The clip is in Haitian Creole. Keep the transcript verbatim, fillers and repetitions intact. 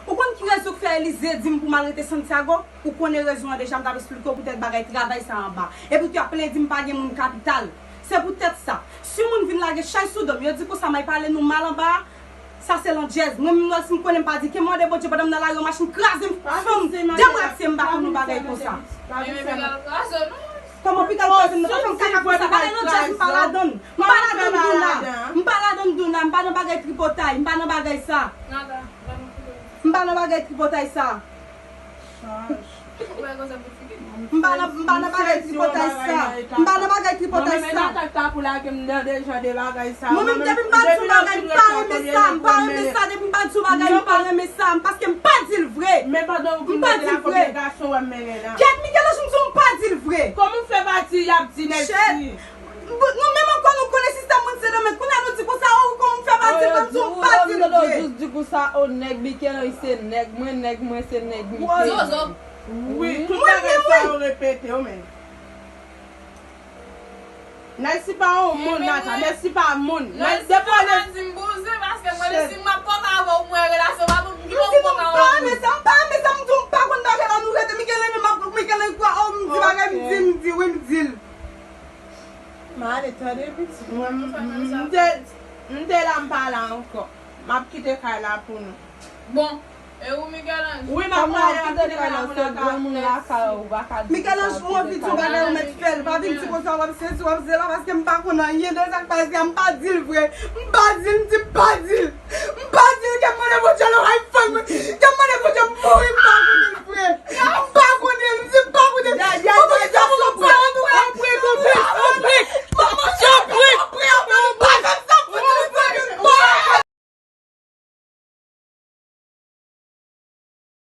Ou konn ki rezon k fè Elize di m pou m al rete Santiago? Ou konnen rezon an deja, m t ap esplike w poutèt bagay travay sa anba. Epi w t ap plenn di m pa gen moun kapital. Se poutèt sa. Si yon moun vin lage chay sou do m, yo di konsa may pale nou mal anba a, sa se landjèz. Mwen menm lòs m konnen m pa di ken mande Bondye pandan m nan lari yon machin kraze m fanm de bra se m pa konn yon bagay konsa. Kòman piga l kraze m nan pa fè m kaka konsa? Bagay landjèz m pa ladann. M pa ladann Douna. M pa ladann Douna. M pa nan bagay tripotay. M pa nan bagay sa. M pa nan bagay tripotay sa. M pa nan, m pa nan bagay tripotay sa. M pa nan bagay tripotay sa. Mwen menm atak ta pou lage m nan deja de bagay sa. Mwen menm depi m pa di yon bagay, m pa renmen sa. M pa renmen sa. Depi m pa di yon bagay, m pa renmen sa. Paske m pa di l vre. Men pandan ou vin mete la konbyen gason wè m mennen la? Kèt Michel-Ange, m di w m pa di l vre. Kòman w fè pa di y ap di nèg si? Nou menm ankò nou konnen sistèm moun se nan men. Kounye a nou di konsa, o, kòman m fè pa di l vre, m di w m pa di l vre. Jis di konsa, o, nèg Michel-Ange se nèg mwen, nèg mwen se nèg Michel. Zozo. Wi, tout bagay sa yo repete yo menm. Nèg si pa yon moun, Nata, nèg si pa moun. Nèg si pa moun, di m bouzen, paske mwen menm si m ap pòk avè w, mwen relasyon pa pou m ki pou m pòk avè w. M pa renmen sa, m pa renmen sa, m di w m pa konn bagay la, nou rete Michel-Ange, m ap Michel-Ange kwa, o, m di bagay, m di, m di, wi, m di l. M ale tande pitit. Mwen, m, m, m te, m te la, m pa la ankò. M ap kite kay la pou nou. Bon, e ou, Michel-Ange? Wi, m ap ale, m ap kite kay la pou nou. Michel-Ange, ou anvi di yon bagay, ou mèt fè l. Pa vin di konsa, w ap sezi, w ap zela, paske m pa konn anyen de sa k pase a, m pa di l vre. M pa di l, m di m pa di l.